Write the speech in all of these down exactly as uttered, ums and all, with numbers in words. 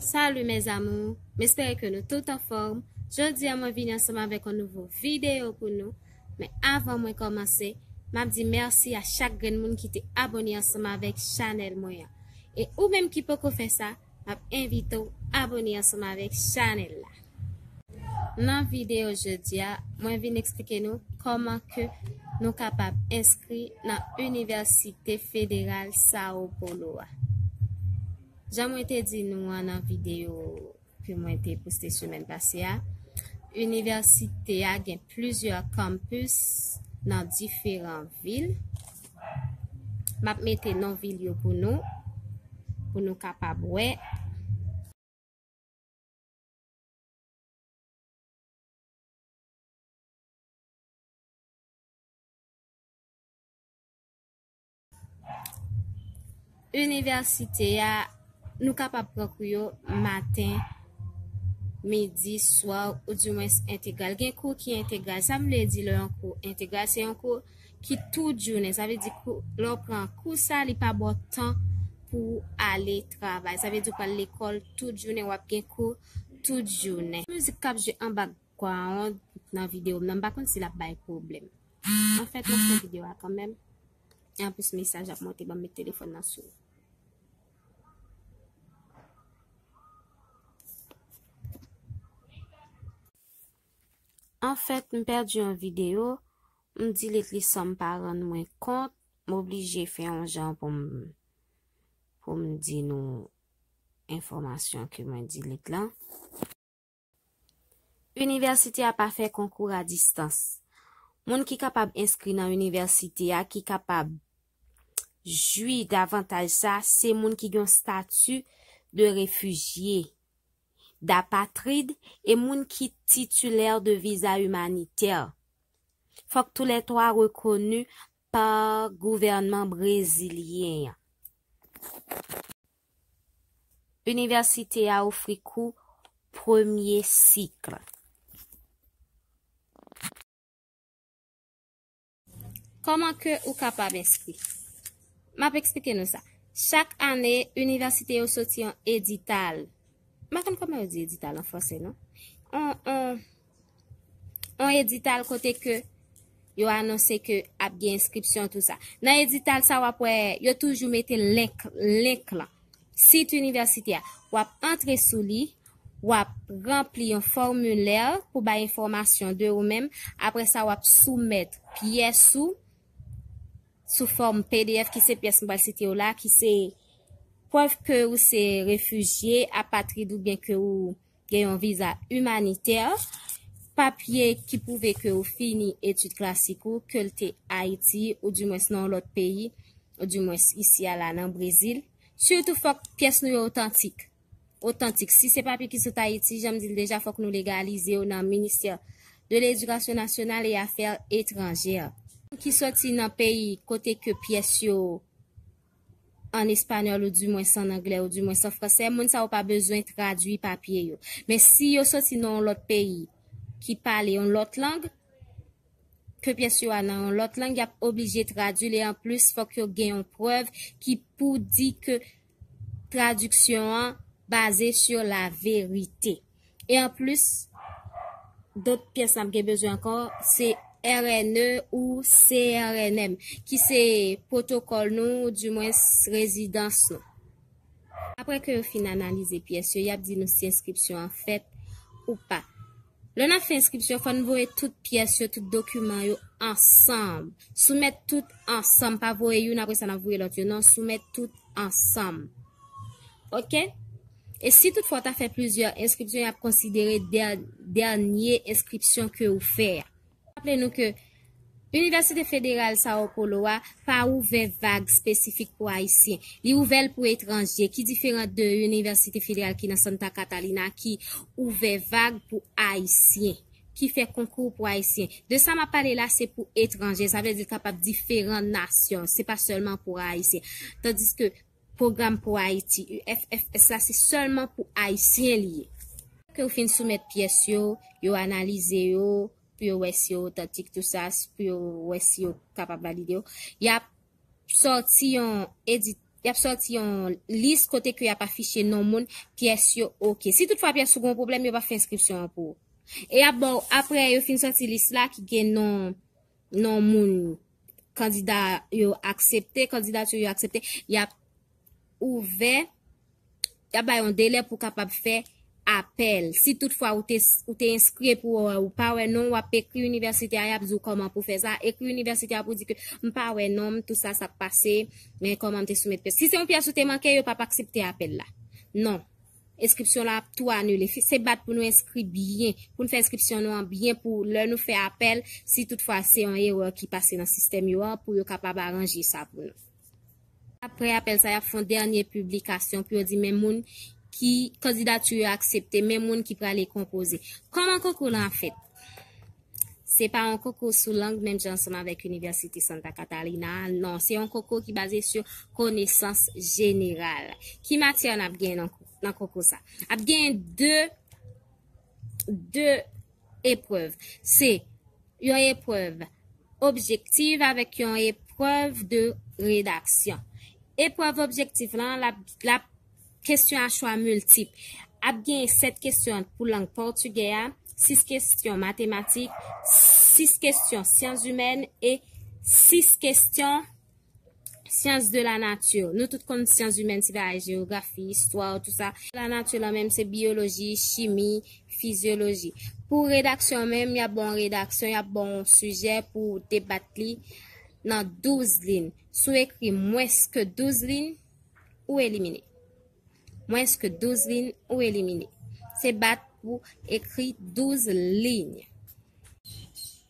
Salut mes amours, m espere ke nou tout anfòm. Jodi a mwen vini ansanm avèk yon nouvo videyo pou nou. Men avan mwen kòmanse, m ap di mèsi a chak grenn moun ki te abòne ansanm avèk chanèl mwen an. E ou menm ki poko fè sa, m ap envite w abòne ansanm avèk chanèl la. Nan videyo jodi a, mwen vin eksplike nou kòman ke nou kapab enskri nan Inivèsite Federal Sao Paulo a. Jan mwen te di nou an nan videyo ke mwen te poste semèn pase a, inivèsite a gen plizyè kampis nan diferan vil. M ap mete non vil yo pou nou, pou nou kapab wè. Inivèsite a, nou kapab pran kou yo maten, midi, swa, oudimwens entegral. Gen kou ki entegral. Sa m vle di lè yon kou entegral, se yon kou ki tout jounen. Sa vle di kou, lè w pran kou sa, li pa ba w tan pou w ale travay. Sa vle di w pral lekòl tout jounen, w ap gen kou tout jounen. Mizik k ap jwe anba kwa an nan videyo m nan, m pa konn si l ap bay pwoblèm. Anfèt, m ap fè videyo a kanmenm. E anplis, mesaj ap monte ban m, met telefòn nan sou. Anfèt, m pèdi yon videyo, m delete li san m pa rann mwen kont, m oblije fè yon jan pou m, pou m di nou enfòmasyon ke mwen delete lan. Inivèsite a pa fè konkou a distans. Moun ki kapab enskri nan inivèsite a, ki kapab jwi davantaj sa, se moun ki gen yon stati de refijye, dapatrid e moun ki titilè de viza imanitè. Fòk toulètwa rekoni pa gouvènman brezilyen an. Inivèsite a ofri kou premye sik. Kòman ke ou kapab enskri? M ap eksplike nou sa. Chak ane, inivèsite yo soti yon edital. M pa konn kòman yo di edital an fransè, non. On, on, on edital kote ke yo anonse ke ap gen enskripsyon, tou sa. Nan edital sa, w ap wè, yo toujou mete link, link lan. Sit inivèsite a. W ap antre sou li, w ap ranpli yon fòmilè pou bay enfòmasyon de ou menm. Apre sa, w ap soumèt pyès ou sou fòm P D F ki se pyès m pral site w la, ki se prèv ke ou se refijye, apatrid oubyen ke ou gen yon viza imanitè, papye ki pwouve ke ou fini etid klasik ou, ke l te Ayiti, oudimwens nan yon lòt peyi, oudimwens isi a la nan Brezil. Sitou fòk pyès nou yo otantik. Otantik. Si se papye ki sot Ayiti, jan m di l deja, fòk nou legalize yo nan Ministè de Ledikasyon Nasyonal e Afè Etranjè. Ki soti nan peyi kote ke pyès yo an espanyòl, oudimwens an anglè, oudimwens an fransè, moun sa yo pa bezwen tradui papye yo. Men si yo soti nan yon lòt peyi ki pale yon lòt lang, ke pyès yo a nan yon lòt lang, y ap oblije tradui l, e anplis, fòk yo gen yon prèv ki pou di ke tradiksyon an baze sur la vérité. E anplis, dòt pyès n ap gen bezwen ankò, se R N E ou C R N M, ki se pwotokòl nou, oudimwens rezidans nou. Apre ke yo fin analize pyès yo, y ap di nou si enskripsyon an fèt ou pa. Lè n ap fè enskripsyon, fò n voye tout pyès yo, tout dokiman yo ansanm. Soumèt tout ansanm, pa voye youn, apre sa n ap voye lòt yo. Non, soumèt tout ansanm. Oke? E si toutfwa w ta fè plizyè enskripsyon, y ap konsidere dè-, dènye enskripsyon ke ou fè a. Raple nou ke Inivèsite Federal Sao Paulo a pa ouvè vag espesifik pou Ayisyen. Li ouvè l pou etranje, ki diferan de Inivèsite Federal ki nan Santa Catalina ki ouvè vag pou Ayisyen, ki fè konkou pou Ayisyen. De sa m ap pale la, se pou etranje, sa vle di l kapab diferan nasyon, se pa sèlman pou Ayisyen. Tandiske pwogram pou Ayiti, U F F S la, se sèlman pou Ayisyen li ye. Ke ou fin soumèt pyès yo, yo analize yo, pou yo wè si yo otantik, tou sa, pou yo wè si yo kapab valide yo. Y ap sòti yon edi-, y ap sòti yon lis kote ke y ap afiche non moun, pyès yo, oke. Si toutfwa pyès ou gen yon pwoblèm, yo p ap fè enskripsyon an pou ou. E y ap ba w, apre yo fin sòti lis la ki gen non, non moun, kandida yo aksepte, kandidati yo aksepte, y ap ouvè, y ap bay yon delè pou w kapab fè apèl. Si toutfwa ou te, ou te enskri epi w, ou pa wè non, w ap ekri inivèsite a, y ap di w kòman pou w fè sa. Ekri inivèsite a pou w di ke m pa wè non m, tout sa, sa k pase, men kòman m te soumèt pyès. Si se yon pyès ou te manke, yo p ap aksepte apèl la. Non. Enskripsyon la ap tou anile. Fi-, se bat pou nou enskri byen, pou nou fè enskripsyon nou an byen, pou lè nou fè apèl, si toutfwa se yon erè ki pase nan sistèm yo an, pou yo kapab aranje sa pou nou. Apre apèl sa, y ap fè yon dènye piblikasyon pou yo di men moun ki kandidati yo aksepte, men moun ki prale konpoze. Kòman konkou lan ap fèt? Se pa yon konkou sou lang menm jan ansanm avèk Inivèsite Santa Catarina a, non. Se yon konkou ki baze sou konesans jeneral. Ki matyè n ap gen nan, nan konkou sa? Ap gen de, de eprèv. Se yon eprèv objektif avèk yon eprèv de redaksyon. Eprèv objektif lan, l ap, l ap kesyon a chwa miltip. Ap gen sèt kesyon pou lang pòtigè a, sis kesyon matematik, sis kesyon syans imèn e sis kesyon syans de la nati. Nou tout konn syans imèn, se bagay jewografi, istwa, tou sa. La nati lan menm se biyoloji, chimi, fizyoloji. Pou redaksyon menm, y ap ba w redaksyon, y ap ba w sijè pou w debat li nan douz liy. Si w ekri mwens ke douz liy, ou elimine. Mwens ke douz liy, ou elimine. Se bat pou ekri douz liy.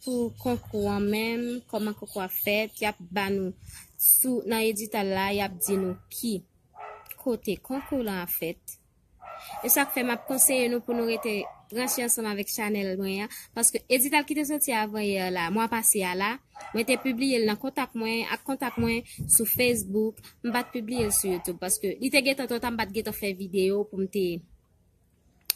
Pou konkou an menm, kòman konkou a fèt, y ap ba nou sou, nan edital la, y ap di nou ki kote konkou lan ap fèt. E sa k fè m ap konseye nou pou nou rete branche ansanm avèk chanèl mwen an, paske edital ki te soti avan yè la, mwa pase a la, mwen te pibliye l nan kontak mwen, ak kontak mwen sou Facebook, m pa t pibliye l sou YouTube, paske li te gentan twò ta, m pa t gentan fè videyo pou m te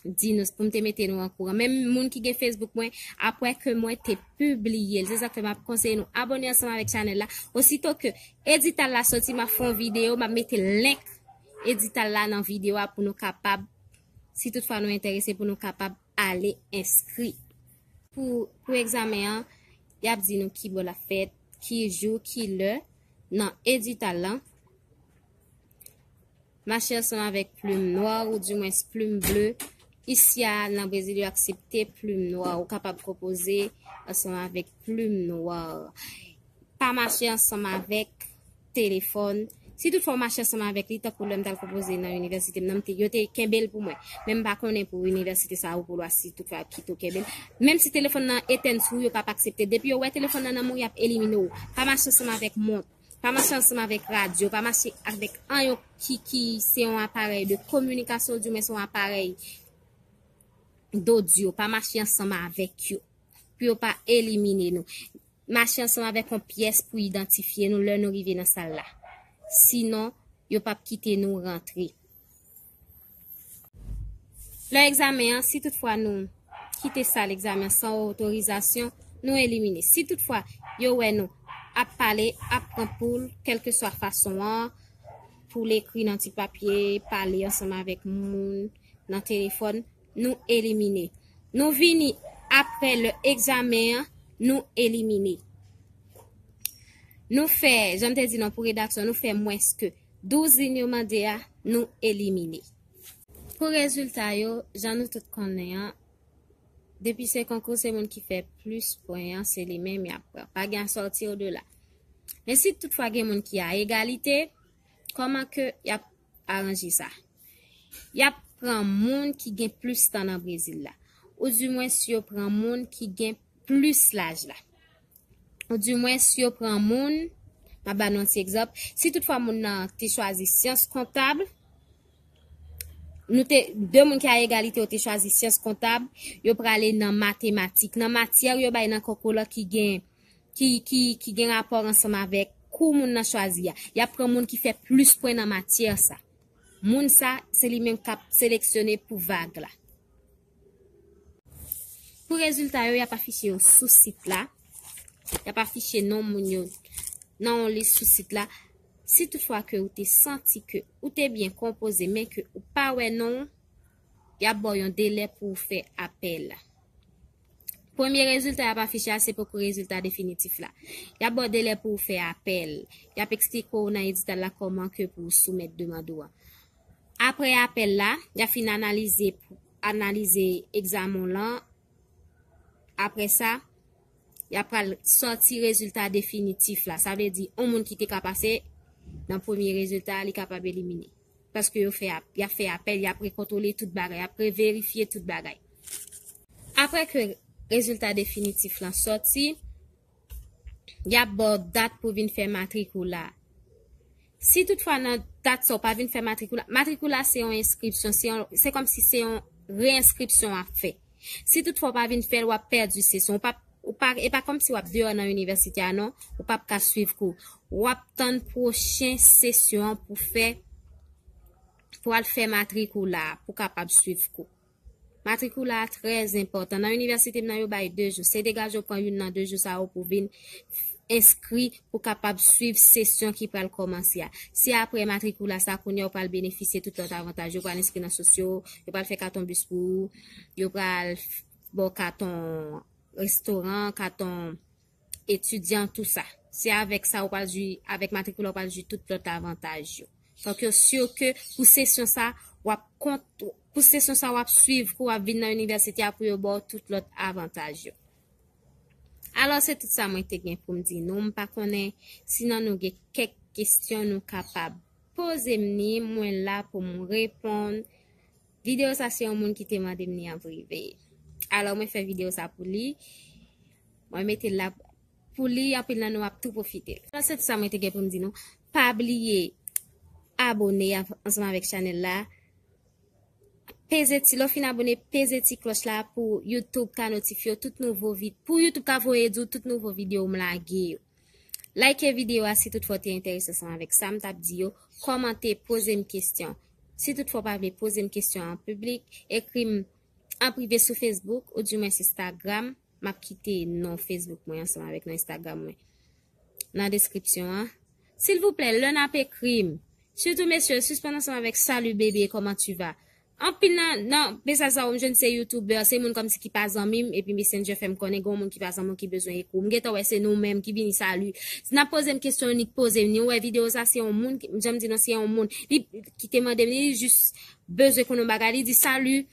di nou, pou m te mete nou an kouran. Menm moun ki gen Facebook mwen, apre ke mwen te pibliye l. Se sa k fè m ap konseye nou abòne ansanm avèk chanèl la. Osito ke edital la soti, m ap fè yon videyo, m ap mete link edital la nan videyo a pou nou kapab, si toutfwa nou enterese, pou nou kapab ale enskri. Pou, pou egzamen an, y ap di nou ki bò l ap fèt, ki jou, ki lè, nan edital lan. Mache ansanm avèk plim nwa, ou dimwens plim ble. Isi a, nan Brezil, yo aksepte plim nwa. Ou kapab konpoze ansanm avèk plim nwa. Pa mache ansanm avèk telefòn. Si toutfwa w mache ansanm avèk li, tankou lè m t al konpoze nan inivèsite m nan, m te, yo te kenbe l pou mwen. Men m pa konnen pou inivèsite sa a ou pou lwa si toutfwa yo kite w kenbe l. Menm si telefòn nan etèn sou ou, yo p ap aksepte. Depi yo wè telefòn nan nan men w, y ap elimine w. Pa mache ansanm avèk mont. Pa mache ansanm avèk radyo. Pa mache avèk anyen ki, ki se yon aparèy de kominikasyon, di mwen se yon aparèy dodyo. Pa mache ansanm avèk yo. Pou yo pa elimine nou. Mache ansanm avèk yon pyès pou idantifye nou lè nou rive nan sal la. Sinon, yo p ap kite nou rantre. Lè egzamen an, si toutfwa nou kite sal egzamen an san otorizasyon, nou elimine. Si toutfwa yo wè nou ap pale, ap pran poul, kèlkeswa fason an, pou l ekri nan ti papye, pale ansanm avèk moun nan telefòn, nou elimine. Nou vini apre lè egzamen an, nou elimine. Nou fè, jan m te di nou pou redaksyon, nou fè mwens ke douz liy yo mande a, nou elimine. Pou rezilta yo, jan nou tout konnen an, depi se konkou, se moun ki fè plis pwen an, se li menm y ap pran. Pa gen asòti odela. Men si toutfwa gen moun ki a egalite, kòman ke y ap aranje sa? Y ap pran moun ki gen plis tan nan Brezil la. Oudimwens yo pran moun ki gen plis laj la. Oudimwens yo pran moun, m ap ba nou yon ti egzanp, si toutfwa moun nan te chwazi syans kontab, nou te, de moun ki a egalite yo te chwazi syans kontab, yo prale nan matematik, nan matyè yo bay nan konkou la ki gen, ki, ki, ki gen rapò ansanm avèk kou moun nan chwazi a. Y ap pran moun ki fè plis pwen nan matyè sa. Moun sa, se li menm k ap seleksyone pou vag la. Pou rezilta yo, y ap afiche yo sou sit la. Y ap afiche non moun yo nan yon lis sou sit la. Si toutfwa ke ou te santi ke ou te byen konpoze, men ke ou pa wè non, y ap ba w yon delè pou w fè apèl. Premye rezilta y ap afiche a, se poko rezilta definitif la. Y ap ba w delè pou w fè apèl. Y ap eksplike w nan edital la kòman ke pou w soumèt demann ou an. Apre apèl la, y ap fin analize, analize egzamen w lan. Apre sa, y ap pral sòti rezilta definitif la. Sa vle di, yon moun ki te ka pase nan premye rezilta, li kapab elimine. Paske yo fè ap-, y ap fè apèl, y ap rekontwole tout bagay, y ap reverifye tout bagay. Apre ke rezilta definitif lan sòti, y ap ba w dat pou vin fè matrik ou la. Si toutfwa nan dat sa ou pa vin fè matrik ou la, matrik ou la se yon enskripsyon, se yon, se kòmsi se yon reyenskripsyon w ap fè. Si toutfwa ou pa vin fè l, w ap pèdi sesyon. Ou p ap, ou pa, e pa kòmsi w ap deyò nan inivèsite a, non. Ou p ap ka swiv kou. W ap tann pwochen sesyon an pou fè, pou al fè matrik ou la, pou kapab swiv kou. Matrik ou la trè enpòtan. Nan inivèsite m nan, yo bay de jou. Se degaje w pran youn nan de jou sa yo pou vin enskri, pou kapab swiv sesyon ki pral kòmanse a. Se apre matrik ou la sa, kounye a ou pral benefisye tout lòt avantaj. Yo pral enskri nan sosyo, yo pral fè katon bis pou ou, yo pral f-, ba w katon restoran, katon etidyan, tou sa. Se avèk sa ou pral jwi, avèk matrik ou la ou pral jwi tout lòt avantaj yo. Fòk yo si ke pou sesyon sa, w ap kont-, pou sesyon sa, w ap swiv kou, w ap vin nan inivèsite a pou yo ba w tout lòt avantaj yo. Alò, se tout sa mwen te gen pou m di nou. M pa konnen si nan nou gen kèk kesyon nou kapab poze m ni, mwen la pou m reponn. Videyo sa se yon moun ki te mande m ni an prive. Alò, mwen fè videyo sa pou li. Mwen mete l la pou li, anpil nan nou ap tou pwofite l. Sa se tout sa mwen te gen pou m di nou. Pa bliye abone av-, ansanm avèk chanèl la. Peze ti, lè w fin abone, peze ti klòch la pou YouTube ka notifye w tout nouvo vid-, pou YouTube ka voye di w tout nouvo videyo m lage yo. Like videyo a si toutfwa w te enterese ansanm avèk sa m t ap di yo. Kòmante, poze m kesyon. Si toutfwa w pa vle poze m kesyon an piblik, ekri m an prive sou Facebook ou di mwen sou Instagram. M ap kite non Facebook mwen ansanm avèk non Instagram mwen nan deskripsyon an. Silvouplè, lè n ap ekri m, sitou mesye, sispann ansanm avèk "Salut bébé, comment tu vas?" Anpil nan, nan mesaj sa yo m jwenn se youtubè, se moun kòmsi ki pa zanmi m, epi Messenger fè m konnen gen yon moun ki pa zanmi w ki bezwen ekri w. M gentan wè se nou menm ki vini "Salut." Si n ap poze m kesyon, nik poze m, ni wè videyo sa, se yon moun, ki, jan m di nou, se yon moun, li, ki te mande m, li jis bezwen konnen yon bagay, li di, "Salut,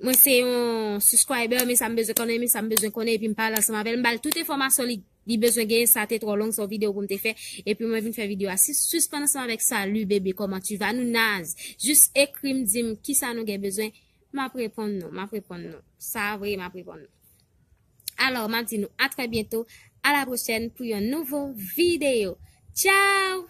mwen se yon subscriber, men sa m bezwen konnen, men sa m bezwen konnen," epi m pale ansanm avè l, m ba l tout enfòmasyon li, li bezwen genyen, sa te twò long, se yon videyo pou m te fè, epi mwen vin fè videyo a. Si, sispann ansanm avèk "Salut bébé, comment tu vas?" Nou naz. Jis ekri m, di m kisa nou gen bezwen, m ap reponn nou, m ap reponn nou. Sa vre, m ap reponn nou. Alò, m ap di nou a trè byento, a la pwochèn pou yon nouvo videyo. Tchao!